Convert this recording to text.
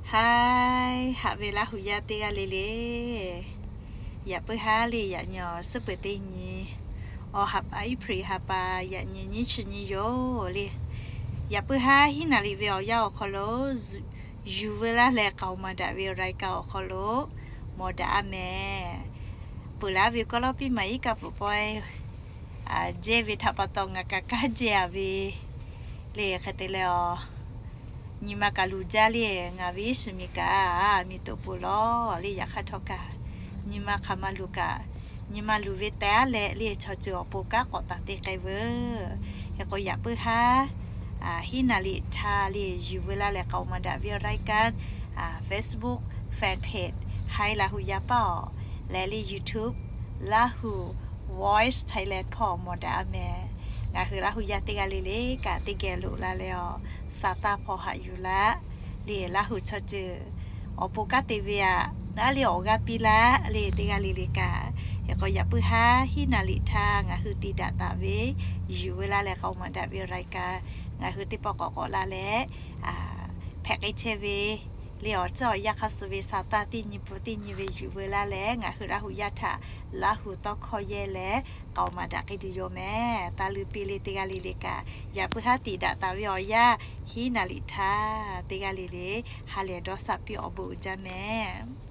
Haiˉ, haꞈ ve Laˇ hu yaˇ teˇ g'aˇ le le. Yaꞈ puiˉ haˉ le yaꞈ nyi awˬ suhˉ peuˬ teˇ nyi, awˬ ha pa April ha pa, yaꞈ nyi nyiˇ chi nyiˇ yoˬ le. Yaꞈ puiˉ haˉ hiˉ naˍ riˍ ve awˬ yanˇ awˬ hk'aw lo yuˬ veu laˇ leh k'aoˍ maˍ daꞈ ve รายการ awˬ hk'aw lo mawˬ daꞈ-a mehˍ. Peuˬ laˇ ve kawˇ lawˇ piˇ maˍ iˉ kaˆ peuˬ pawehˇ jehˇ ve htaꞈ pa taw ngaˬ kaꞈ kanˉ jehˇ-a ve le. Hk'e te leh, nyi ma kaꞈ luˬ jaˇ le. Ngaˬ ve iˉ shiˍ miˬ kaꞈ miˬ toꞈ peuˬ lawˬ le. Yaꞈ hk'aˇ htawˇ kaꞈ nyi ma hk'aˬ ma luˬ kaꞈ, nyi ma luˬ ve teh-a leh le chaw ceuˬ awˬ pon kanˉ k'awꞈ taˍ te k'ai veuˬ. Hk'e k'o yaꞈ puiˉ haˉ hiˉ naˍ riˍ htaˇ le yuˬ veu laˇ leh k'aoˍ maˍ daꞈ ve รายการ Facebook fan page Haiˉ Laˇ hu yaˇ paˇ-oˬ, leh le YouTube Lahu Voice Thailand hpawˇ mawˬ daꞈ-a mehˍ. Ngaˬ hui Laˇ hu yaˇ teˇ g'aˇ le le kaꞈ teˇ geh loꞈ la leh, awˬ sa taˇ hpawˇ haꞈ yuˬ laˇ le. Laˇ hu chaw ceuˬ awˬ pon kanˉ te ve aꞈ naˉ le awˬ g'aˇ piˇ laˇ le teˇ g'aˇ le le kaꞈ. Hk'e k'o yaꞈ puiˉ haˉ hiˉ naˍ riˍ htaˇ ngaˬ hui te daꞈ taˍ ve yuˬ veu laˇ leh k'aoˍ maˍ daꞈ ve รายการ ngaˬ hui teˇ pawˆ k'awꞈ k'awꞈ la leh hpehꞈ k'ai chehˇ ve le. Awˬ tcuhˉ awˬ yanˇ hk'aˇ suh ve sa taˇ teˇ nyi pun teˇ nyi ve yuˬ veu laˇ leh ngaˬ hui Laˇ hu yaˇ htaꞈ Laˇ hu tawˇ hkawˇ yehˇ leh k'aoˍ maˍ daꞈ k'ai tuˬ yoˬ mehˍ. Taˇ luˇ piˇ le teˇ g'aˇ le le kaꞈ. Yaꞈ puiˉ haˉ te daꞈ taˍ ve awˬ yanˇ hiˉ naˍ riˍ htaˇ teˇ g'aˇ le le ha lehˬ dawˇ sha piˇ awˬ bon uiˍ jaˇ mehˍ.